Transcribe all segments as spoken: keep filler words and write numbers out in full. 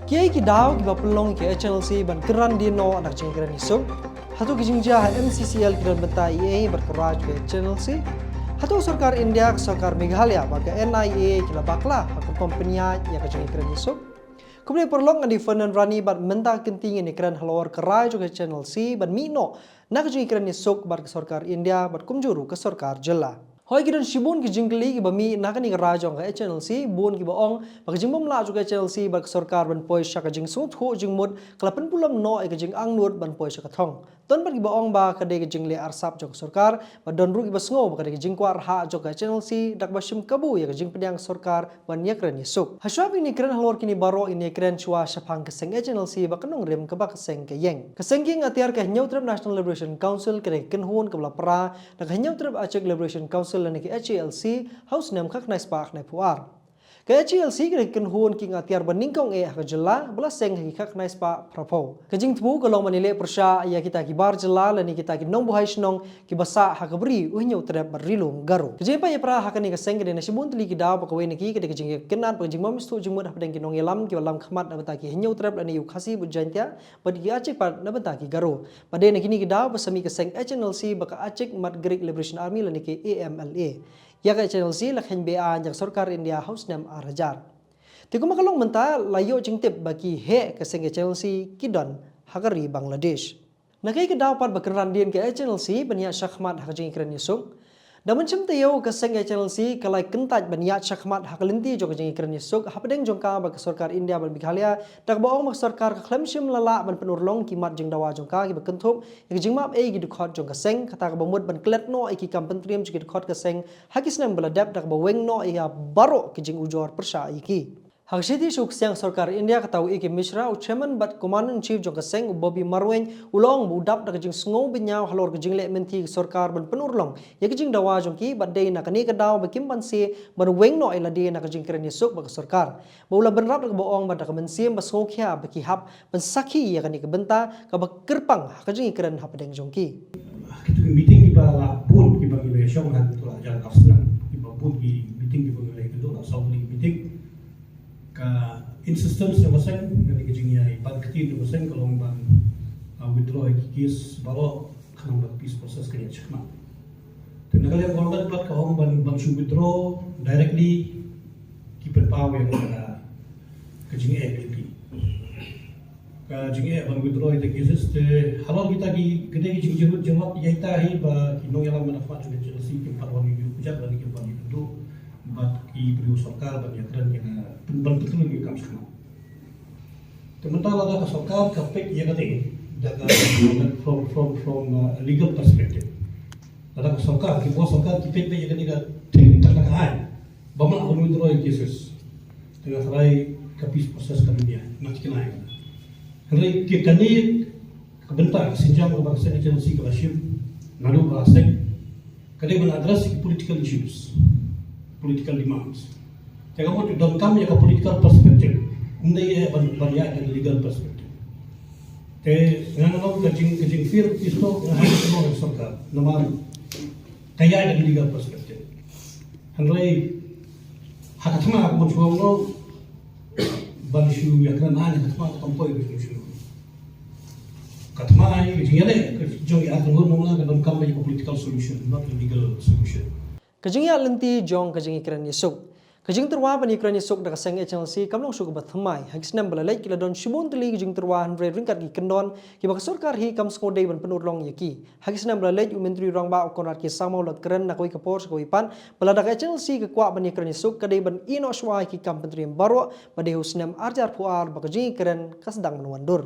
Kiei ki daw kiba pynlong ïa ka HNLC ban kynran dien noh na ka jingïakren ïasuk? Hato ki jingjia ha MCCL ki don bynta eiei bad ka rai jong ka HNLC? Hato ka sorkar India, ka sorkar Meghalaya bad ka NIA ki la bakla ha ka rukom pynïaid ïa ka jingïakren ïasuk? Khublei paralok, nga dei Fernand Rani bad mynta ka kynti ngin ïakren halor ka rai jong ka HNLC ban mih noh na ka jingïakren ïasuk bad ka sorkar India bad kumjuh ruh ka sorkar jylla. Hooid, ki don shibun ki jingkylli kiba mih na kane ka rai jong ka HNLC, bun kiba ong ba ka jingbym lah jong ka HNLC bad ka sorkar ban poi sha ka jingsngewthuh jingmut ka la pynburom noh ïa ka jingangnud ban poi sha ka thong. Don pat kiba ong ba ka dei ka jingleh arsap jong ka sorkar, bad don ruh kiba sngew ba ka dei ka jingkwah rhah jong ka HNLC da kaba shim kabu ïa ka jingpdiang sorkar ban ïakren ïasuk. Hashwa ba ngin ïakren halor kine baroh, ngin ïakren shuwa shaphang ka seng HNLC bad ka nongrim kaba ka seng ka ïeng. Ka seng kieng atiar ka Hynñiewtrep National Liberation Council ka dei ka kynhun kaba la pra da ka Hynñiewtrep Achik Liberation Council lane ka HALC ha u snem khatkhyndai spah khyndaiphew ar. Ka HALC ka dei ka kynhun kieng atiar ba nyngkong eh ha ka jylla ba la seng ha ki khatkhyndai spah phraphew. Ka jingthmu ka long ban ïaleh pyrshah ïa kita ki bar jylla lane kita ki nongbuhai shnong kiba sah ha ka bri u Hynñiewtrep bad Ri Lum Garo. Ka jingpynïapra ha kane ka seng ka dei na shibun tylli ki daw, ba kawei na ki ka dei ka jingïakynad bad ka jingbym sngewthuh jingmut hapdeng ki nongïalam kiba lam khmat na bynta ki Hynñiewtrep lane u Khasi bad Jaiñtia bad ki Achik pat na bynta ki Garo. Bad dei na kine ki daw ba sa mih ka seng HNLC bad ka Achik Mad Greek Liberation Army lane ka AMLA ïa ka HNLC, la kheiñ be-aiñ da ka sorkar India ha u snem ar hajar. Te kumba ka long mynta, la ïoh jingtip ba ki heh ka seng HNLC ki don ha ka ri Bangladesh. Na kaei ka daw pat ba kynran dien ka HNLC ban ïaid shakhmat ha ka jingïakren ïasuk? Da mynshem taïew, ka seng HNLC ka la kyntait ban ïaid shakhmat ha ka lynti jong ka jingïakren ïasuk hapdeng jong ka bad ka sorkar India bad Meghalaya, da kaba ong ba ka sorkar ka khlem shym la lah ban pynurlong ki mat jingdawa jong ka kiba kynthup ïa ka jingmap ei ki dkhot jong ka seng, kata kaba mut ban klet noh ïa ki kam pyntriem jong ki dkhot ka seng ha ki snem ba la dep, da kaba weng noh ïa baroh ki jingujor pyrshah ïa ki. Ha ka shithi sha u ksiang sorkar India, kata u A K Mishra, u Chairman bad Commander in Chief jong ka seng, u Bobby Marwein, u la ong ba u dap da ka jingsngew bynñiaw halor ka jingleh lynti ka sorkar ban pynurlong ïa ka jingdawa jong ki, bad dei na kane ka daw ba kim banse ban weng noh ïa lade na ka jingïakren ïasuk bad ka sorkar. Bad u la bynrap da kaba ong ba da ka mynsiem ba sngewkhia ba ki hap ban sakhi ïa kane ka bynta kaba kyrpang ha ka jingïakren hapdeng jong ki. Kita ki meeting kiba la bun kiba ngi la ïashong ha kito la hajar arphew snem, kiba bun ki meeting kiba ngi la ïakynduh, la saw tylli ki meeting. Ka insistence jong ka seng, kane ka jingïaibang ktien jong ka seng ka long ban, ah, withdraw ïa ki case baroh khnang ba ka peace process kan ïaid shakhmat. Te na ka liang ka long ban, ka ong ban, ban shu withdraw directly, ki pynpaw ïa ka, ka jingeh ka jong ki. Ka jingeh ban withdraw ïa ki cases te halor kita ki, kita ki jingjyrwit jingmut ïa ita hi ba ki nongïalam mynta ha jong ka HALC kim pat wan ïuh kjat lane kim pat ïuh kynduh bad ki briew sorkar ban ïakren ïa ka, ban pyntriem ïa ka kam shakhmat. Te mynta lada ka sorkar ka peit ïa kata da ka, from, from, from, uh, a legal perspective. Lada ka sorkar, ki bor sorkar ki peit ïa kane ka thik tang na ka aiñ ba ma la withdraw ïa cases. Te nga tharai ka peace process kan ïa na thikna ïa. Hynrei ki kane ka bynta ka sienjam kaba ka seng HALC ka la shim naduh ba la seng ka dei ban address ki political issues, political demands. Te ka mut donkam ïa ka political perspective. Ym dei ïa ban, ban ïa ka legal perspective. Te nga ngam ka jing, ka jingfir ki stok nga ha ka sorkar namar ka ïa ka legal perspective. Hynrei ha ka thma ka mon shuwa no ban shu ïa ka na ka thma ka poi ka shu. Ka thma ïa ka jingïaleh ka jong ïa ka ngon no ka donkam ïa ka political solution, not a legal solution. Ka jingïaid lynti jong ka jingïakren ïasuk. Ka jingtyrwa ban ïakren ïasuk da ka seng HALC kam long shuh kaba thymmai. Ha ki snem ba la leit ki la don shibun tylli ki jingtyrwa hynrei ryngkat ki kyndon kiba ka sorkar hi kam sngewdei ban pynurlong ïa ki. Ha ki snem ba la leit u Myntri Rangbah u Conrad K Sangma u la kren na kawei ka por sha kawei pat ba lada ka HALC ka kwah ban ïakren ïasuk ka dei ban ïeh noh shuwa ïa ki kam pyntriem baroh, ba dei ha u snem ar hajar arphew ar ba ka jingïakren ka sdang ban wan dur.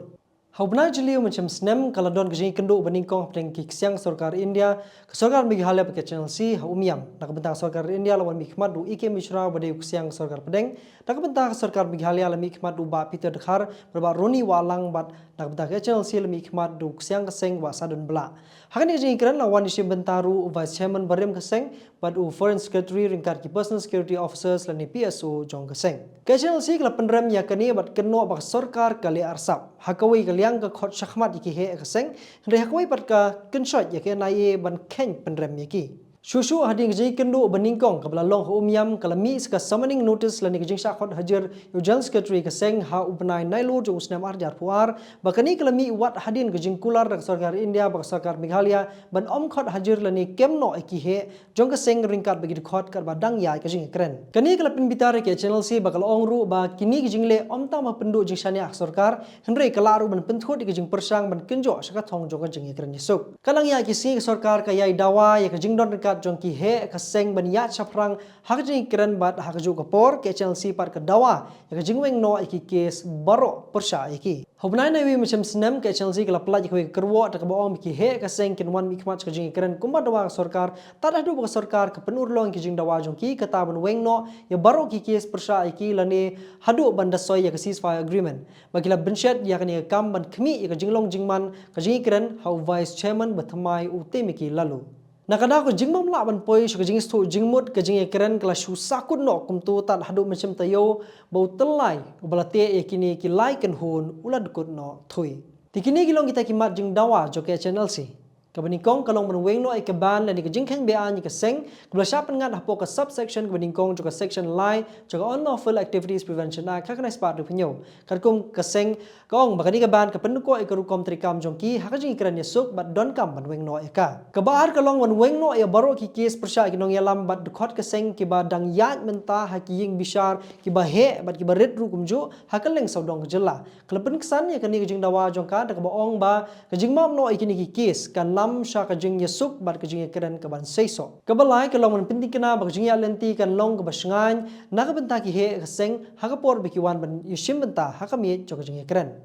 Ha u bnai Jylliew mynshem snem ka la don ka jingïakynduh ba nyngkong hapdeng ki ksiang sorkar India, ka sorkar Meghalaya bad ka HALC ha Umiam. Na ka bynta ka sorkar India la wan mihkhmat da u A K Mishra ba dei u ksiang sorkar pdeng. Na ka bynta ka sorkar Meghalaya la mihkhmat da u Bah Peter Dkhar bad Bah Ronnie Wahlang, bad na ka bynta ka HALC la mihkhmat da u ksiang ka seng Bah Sadun Blah. Ha kane ka jingïakren la wan ïashim bynta ruh u Vice Chairman barim ka seng bad u Foreign Secretary ryngkat ki Personal Security Officers lane P S O jong ka seng. Ka HALC ka la pynrem ïa kane bad kynnoh ba ka sorkar ka leh arsap. Ha kawei ka liang ka khot shakhmat ïa ki heh ka seng, hynrei ha kawei pat ka kynshoit ïa ka N I A ban kheiñ pynrem ïa ki. Shuh shuh hadien ka jingkynduh ba nyngkong kaba la long ha Umiam, ka la mih sa ka summoning notice lane ka jingshah khot hajir ïa u General Secretary ka seng ha u bnai Nailur jong u snem ar hajar arphew ar, ba kane ka la mih wat hadien ka jingkular da ka sorkar India bad ka sorkar Meghalaya ban ym khot hajir lane kem noh ïa ki heh jong ka seng ryngkat bad ki dkhot katba dang ïaid ka jingïakren. Kane ka la pynbitar ïa ka H N L C bad ka la ong ruh ba kine ki jingleh ym tang ba pynduh jingshaniah ha ka sorkar, hynrei ka lah ruh ban pynthut ïa ka jingpyrshang ban kynjoh sha ka thong jong ka jingïakren ïasuk. Katba dang ïaid ki sngi ka sorkar ka ïai dawa ïa ka jingdon ryngkat jong ki heh ka seng ban ïaid shaphrang ha ka jingïakren bad ha kajuh ka por ka H N L C pat ka dawa ïa ka jingweng noh ïa ki kes baroh pyrshah ïa ki. Ha u bnai Naiwieng mynshem snem ka H N L C ka la pyllait ïa kawei ka kyrwoh da kaba ong ba ki heh ka seng kin wan mihkhmat sha ka jingïakren kumba dawa ka sorkar, tad haduh ba ka sorkar ka pynurlong ïa ki jingdawa jong ki, kata ban weng noh ïa baroh ki kes pyrshah ïa ki lane haduh ban da soi ïa ka ceasefire agreement. Ba ki la bynshet ïa kane ka kam ban khmih ïa ka jinglong jingman ka jingïakren ha u Vice Chairman ba thymmai u Temiki Laloo. Na ka daw ka jingbymlah ban poi sha ka jingïathuh jingmut ka jingïakren ka la shu sahkut noh kumto tad haduh mynshem taïew ba u tyllai uba la teh ïa kine ki lai kynhun u la dkut noh thui. Te kine ki long kita ki mat jingdawa jong ka H N L C. Kaba nyngkong ka long ban weng noh ïa ka ban lane ka jingkheiñ be-aiñ ïa ka seng kaba la shah pynngat hapoh ka subsection kaba nyngkong jong ka section lai jong ka Unlawful Activities Prevention Act ha ka nai spah hynñiew. Katkum ka seng ka ong ba kane ka ban ka pynkoh ïa ka rukom treikam jong ki ha ka jingïakren ïasuk bad donkam ban weng noh ïa ka. Kaba ar ka long ban weng noh ïa baroh ki kes pyrshah ïa ki nongïalam bad dkhot ka seng kiba dang ïaid mynta ha ki ïing bishar kiba heh bad kiba rit ruh kumjuh ha kylleng sawdong ka jylla. Ka la pynksan ïa kane ka jingdawa jong ka da kaba ong ba ka jingmap noh ïa kine ki kes kan lam sha ka jingïasuk bad ka jingïakren kaban seisoh. Kaba lai ka long ban pyntikna ba ka jingïaid lynti kan long kaba shngaiñ na ka bynta ki heh ka seng ha ka por ba ki wan ban ïashim bynta ha ka miej jong ka jingïakren.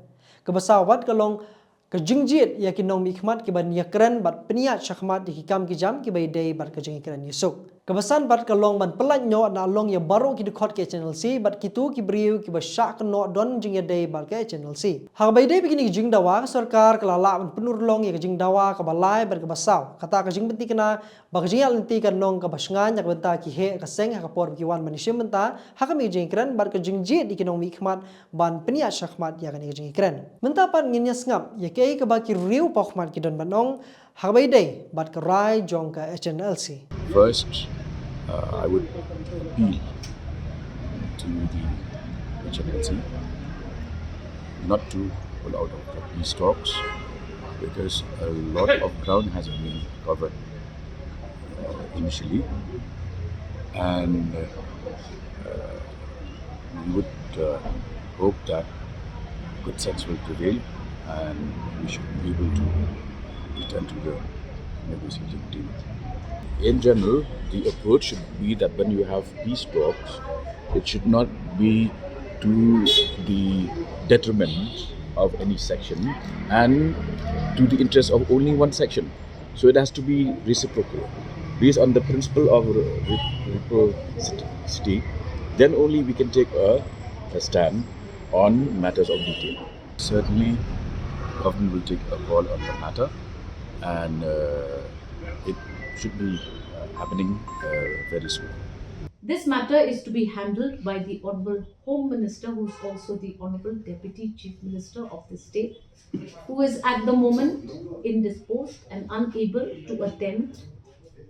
Kaba saw pat ka long ka jingjied ïa ki nongmihkhmat kiban ïakren bad pynïaid shakhmat ïa ki kam ki jam kiba ïadei bad ka jingïakren ïasuk. Kaba san pat ka long ban pyllait noh na long ïa baroh ki dkhot ka H N L C bad kito ki briew kiba shah kynnoh don jingïadei bad ka H N L C. Ha kaba ïadei bad kine ki jingdawa ka sorkar ka la lah ban pynurlong ïa ka jingdawa kaba lai bad kaba saw. Kata ka jingpyntikna ba ka jingïaid lynti kan long kaba shngaiñ na ka bynta ki heh ka seng ha ka por ba ki wan ban ïashim bynta ha ka miej jingïakren bad ka jingjied ïa ki nongmihkhmat ban pynïaid shakhmat ïa kane ka jingïakren. Mynta pat ngin ïa sngap ïa kaei kaba ki riewpawkhmat ki don ban ong ha kaba ïadei bad ka rai jong ka H N L C. First, uh, I would appeal to the H N L C not to pull out of the peace talks because a lot of ground has been covered uh, initially, and uh, we would uh, hope that good sense will prevail and we should be able to return to the negotiating table. In general, the approach should be that when you have peace talks, it should not be to the detriment of any section and to the interest of only one section. So it has to be reciprocal. Based on the principle of reciprocity, then only we can take a, a stand on matters of detail. Certainly, government will take a call on the matter, and uh, it should be uh, happening uh, very soon. This matter is to be handled by the Honorable Home Minister, who is also the Honorable Deputy Chief Minister of the state, who is at the moment indisposed and unable to attend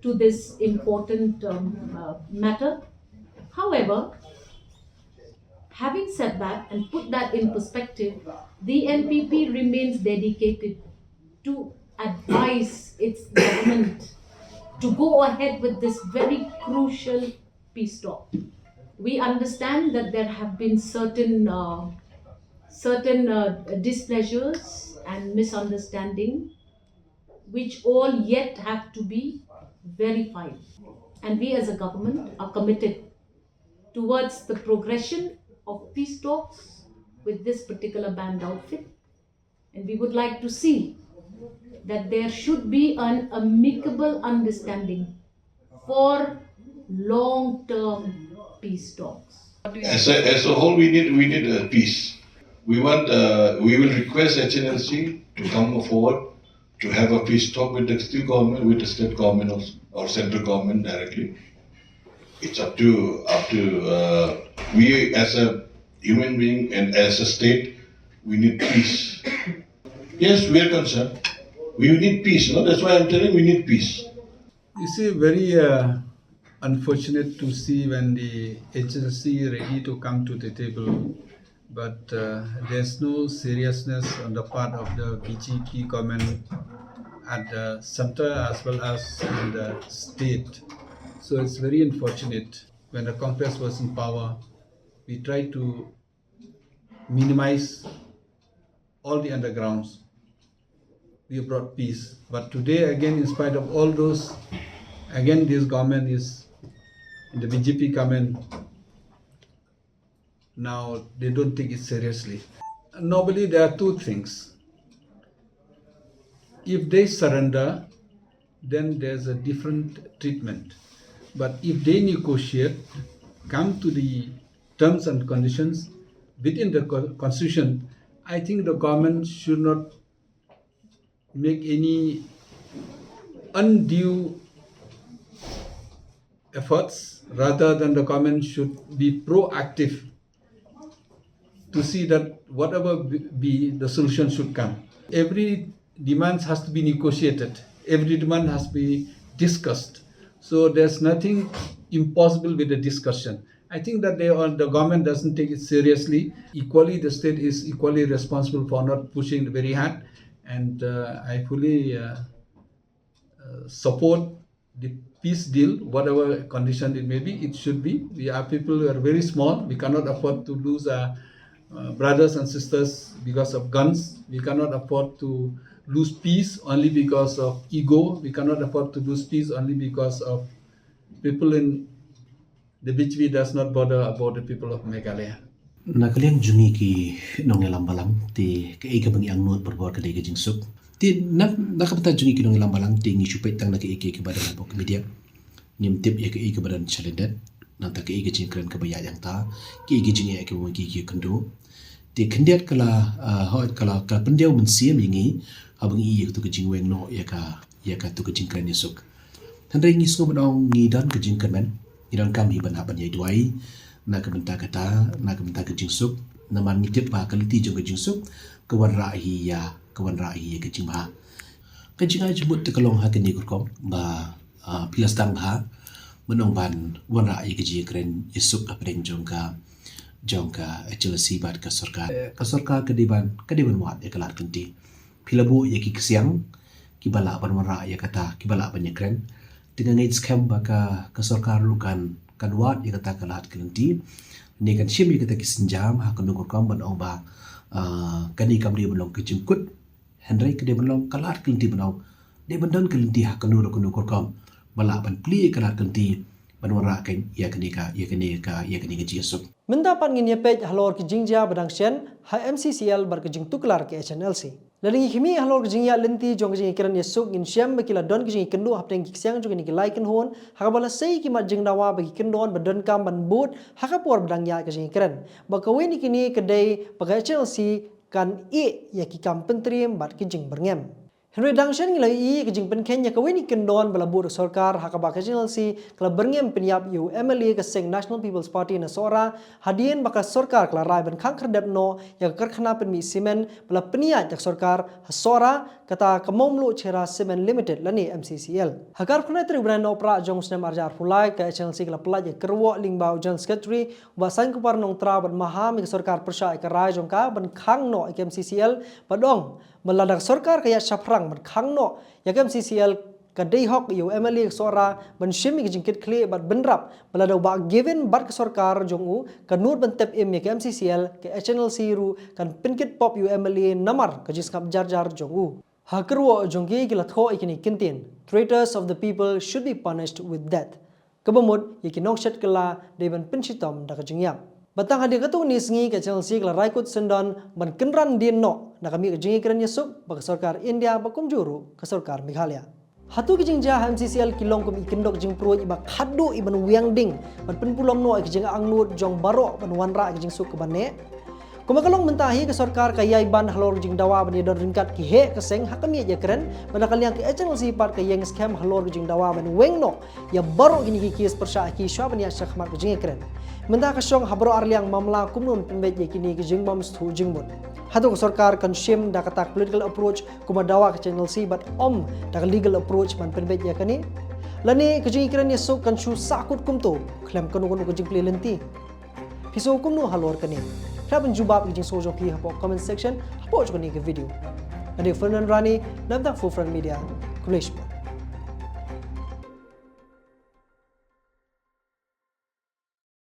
to this important um, uh, matter. However, having said that and put that in perspective, the N P P remains dedicated to advise its government to go ahead with this very crucial peace talk. We understand that there have been certain uh, certain uh, displeasures and misunderstanding which all yet have to be verified. And we as a government are committed towards the progression of peace talks with this particular band outfit. And we would like to see that there should be an amicable understanding for long-term peace talks. As a, as a whole, we need we need a peace. We want uh, we will request H N L C to come forward to have a peace talk with the state government, with the state government or, or central government directly. It's up to up to uh, we as a human being and as a state, we need peace. Yes, we are concerned. We need peace. No, that's why I'm telling we need peace. You see, very uh, unfortunate to see when the H L C ready to come to the table, but uh, there's no seriousness on the part of the B J P government at the center as well as in the state. So it's very unfortunate. When the Congress was in power, we tried to minimize all the undergrounds. We brought peace. But today, again, in spite of all those, again, this government is, the B J P government, now they don't take it seriously. Normally, there are two things. If they surrender, then there's a different treatment. But if they negotiate, come to the terms and conditions within the co- constitution, I think the government should not make any undue efforts. Rather than the government should be proactive to see that whatever be- be, the solution should come. Every demand has to be negotiated. Every demand has to be discussed. So there's nothing impossible with the discussion. I think that they are, the government doesn't take it seriously. Equally, the state is equally responsible for not pushing very hard. And uh, I fully uh, uh, support the peace deal, whatever condition it may be, it should be. We are people who are very small. We cannot afford to lose our uh, brothers and sisters because of guns. We cannot afford to lose peace only because of ego. We cannot afford to lose peace only because of people in the B J P does not bother about the people of Meghalaya. Na ka liang jong ngi ki nongïalam balang te kaei kaba ngi angnud barabor ka dei ka jingsuk. Te na, na ka bynta jong ngi ki nongïalam balang te ngi shu peit tang na kaei kaei kaba don hapoh ka media. Ngim tip ïa kaei kaba don shalyndet. Nangta kaei ka jingkren kaba ïaid hangta, kaei ka jingeh kaba ngi ki kynduh. Te khyndiat ka la, ah, hooid ka la, ka la pyndiaw mynsiem ïa ngi haba ngi ïohi ïa katu ka jingweng noh ïa ka, ïa katu ka jingkren ïasuk. Hynrei ngi sngewbha ban ong ngi don ka jingkyrmen, ngi donkam hi ban hap ban ïai duwai na ka bynta kata, na ka bynta ka jingsuk. Namar ngi tip ba ka lynti jong ka jingsuk ka wanrah hi ïa, ka wanrah hi ïa ka jingbha. Ka jingai jingmut te ka long ha kane ka rukom ba, ah, phi la sdang bha ban ong ban wanrah ïa ka jingkren ïasuk hapdeng jong ka, jong ka H L C bad ka sorkar. Eh, ka sorkar ka dei ban, ka dei ban wad ïa ka lad ka lynti. Phi la buh ïa ki ksiang kiba lah ban wanrah ïa kata, kiba lah ban ïakren. Te nga ngeit skhem ba ka, ka sorkar ruh kan, kan wad ïa kata ka lad ka lynti. Ne kan shim ïa kata ki sienjam ha kano ka rukom ban ong ba, ah, kane kam dei ban long ka jingkut. Hynrei ka dei ban long ka lad ka lynti ban ong, dei ban don ka lynti ha kano ruh kano ka rukom ba lah ban plie ïa ka lad ka lynti ban wanrah ka ïa kane ka, ïa kane ka, ïa kane ka jingsuk. Mynta pat ngin ïa peit halor ki jingjia ba dang shen ha M C C L bad ka jingtuklar ka H N L C. Lada ngi khmih halor ka jingïaid lynti jong ka jingïakren ïasuk ngin shem ba ki la don ka jingïakynduh hapdeng ki ksiang jong kine ki lai kynhun ha kaba la sei ki mat jingdawa ba ki kyndon ba donkam ban bud ha ka por ba dang ïaid ka jingïakren. Ba kawei na kine ka dei ba ka H N L C kan ïeh ïa ki kam pyntriem bad ki jingbyrngem. Hynrei dang shen ngi la ïohi ïa ka jingpynkheiñ ïa kawei na ki kyndon ba la buh da ka sorkar ha kaba ka H N L C ka la byrngem pynïap ïa u M L A ka seng National People's Party na Sohra hadien ba ka sorkar ka la rai ban khang khyrdep noh ïa ka karkhana pynmih simen ba la pynïaid da ka sorkar ha Sohra, kata ka Mawmluh Chheda Cement Limited lane M C C L. Ha ka arphew khyndai tarik u bnai Nohprah jong u snem ar hajar arphew lai ka H N L C ka la pyllait ïa ka kyrwoh lyngba u General Secretary u Bah Saiñkupar Nongtra ban maham ïa ka sorkar pyrshah ïa ka rai jong ka ban khang noh ïa ka M C C L bad ong ba lada ka sorkar ka ïaid shaphrang ban khang noh ïa ka M C C L ka dei hok ïa u M L A ka Sohra ban shim ïa ka jingkitkhlieh bad bynrap ba lada u Bah Gavin bad ka sorkar jong u ka nud ban tep im ïa ka M C C L, ka H N L C ruh kan pynkit pop ïa u M L A namar ka jingsngap jar jar jong u. Ha ka kyrwoh jong ki ki la thoh ïa kine ki kyntien, "Traitors of the people should be punished with death." Kaba mut ïa ki nongshet kylla dei ban pynshitom da ka jingïap. Bad tang hadien katto katne sngi ka H N L C ka la rai kut syndon ban kynran dien noh na ka mih ka jingïakren ïasuk bad ka sorkar India bad kumjuh ruh ka sorkar Meghalaya. Hato ki jingjia ha M C C L ki long kum i kyndok jingpruid iba khatduh iban wiang ding ban pynpulom noh ïa ki jingangnud jong baroh ban wanrah ïa ki jingsuk kaba neh? Kumba ka long mynta hi ka sorkar ka ïai ban halor ka jingdawa ban ïadon ryngkat ki heh ka seng ha ka miej ïakren, bad na ka liang ka H N L C pat ka ïeng skhem halor ka jingdawa ban weng noh ïa baroh kine ki case pyrshah ïa ki shuwa ban ïaid shakhmat ka jingïakren. Mynta ka shong ha baroh arliang mamla kumno ban pynbeit ïa kine ki jingbym sngewthuh jingmut. Hato ka sorkar kan shim da kata ka political approach kumba dawa ka H N L C bad ym da ka legal approach ban pynbeit ïa kane? Lane ka jingkren ïasuk kan shu sahkut kumto khlem kano kano ka jingplie lynti? Phi sngew kumno halor kane? Khreh ban jubab ïa ka jingsngew jong phi hapoh comment section hapoh jong kane ka video. Nga dei Fernand Rani na ka bynta Forefront Media. Khublei shibun.